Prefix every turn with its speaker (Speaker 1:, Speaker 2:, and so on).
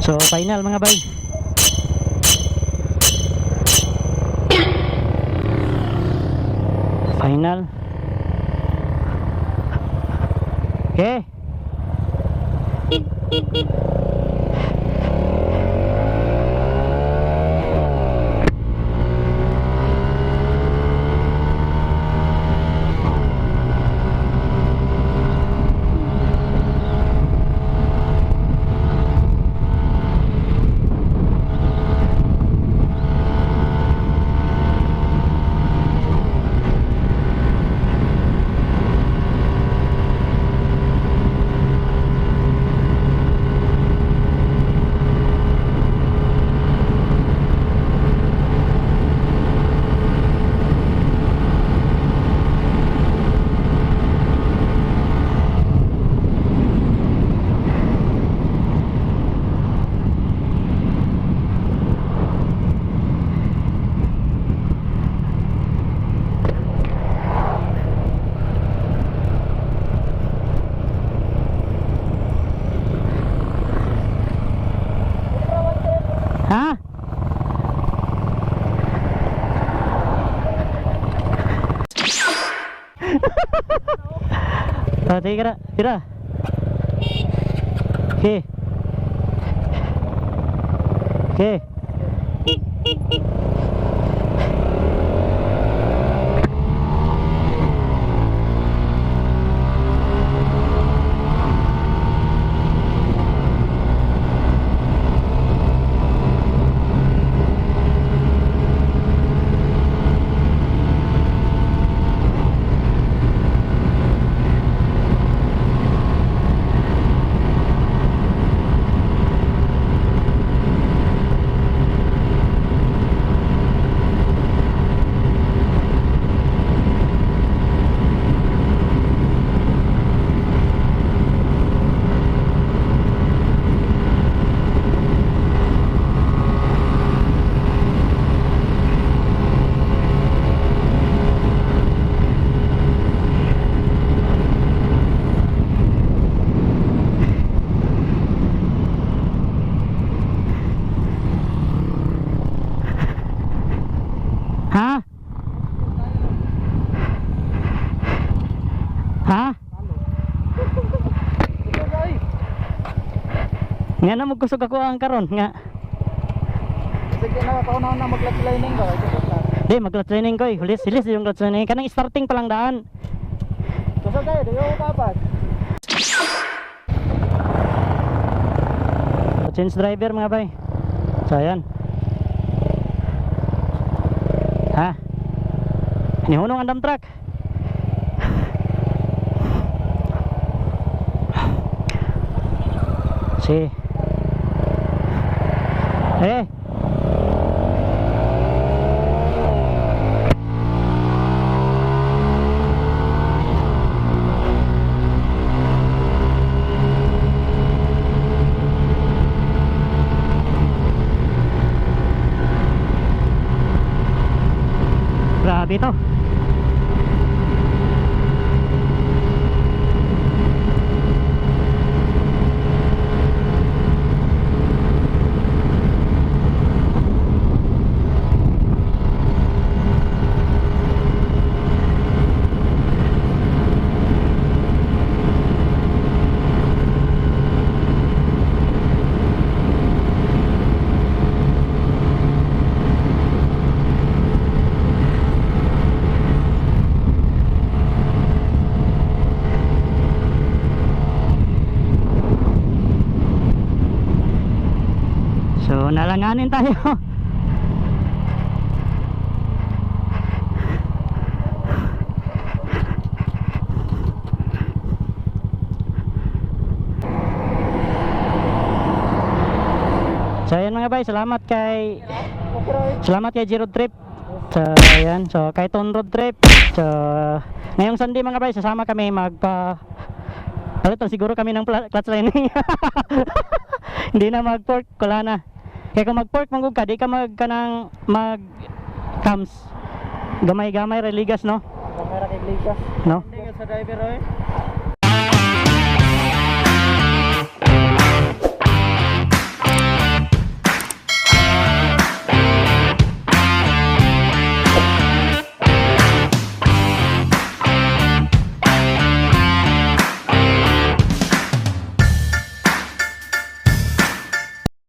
Speaker 1: So final, mga bay. Final. Okay. Ha? Oh, tira, tira. Okay. Okay. Ha? Ha? Nga na magkusog ako ang karon nga.
Speaker 2: Sige na, paunahan na mag-clutch lining ba? Kusog na.
Speaker 1: Di mag clutch lining ko eh. Hulis, hilis yung clutch lining. Kanang starting pa lang daan.
Speaker 2: Kusog kayo, di ko kapat.
Speaker 1: Change driver, mga bay. So ayan. Ha? Nihunong ang dump truck. Si. Eh. Grabe to. So nalanganin tayo. So ayan, mga bay, salamat kay G Road Trip. So ayan, so kay Ton Road Trip. So ngayong Sunday, mga bay, sasama kami magpa palitan siguro kami ng clutch lining. Hindi na mag-pork, wala na. Kaya kung mag-pork manggug ka, di ka mag kanang mag cams. Gamay-gamay religas, no?
Speaker 2: Kamera kay Ligas.
Speaker 1: No?
Speaker 2: Hindi ka sa driver oy.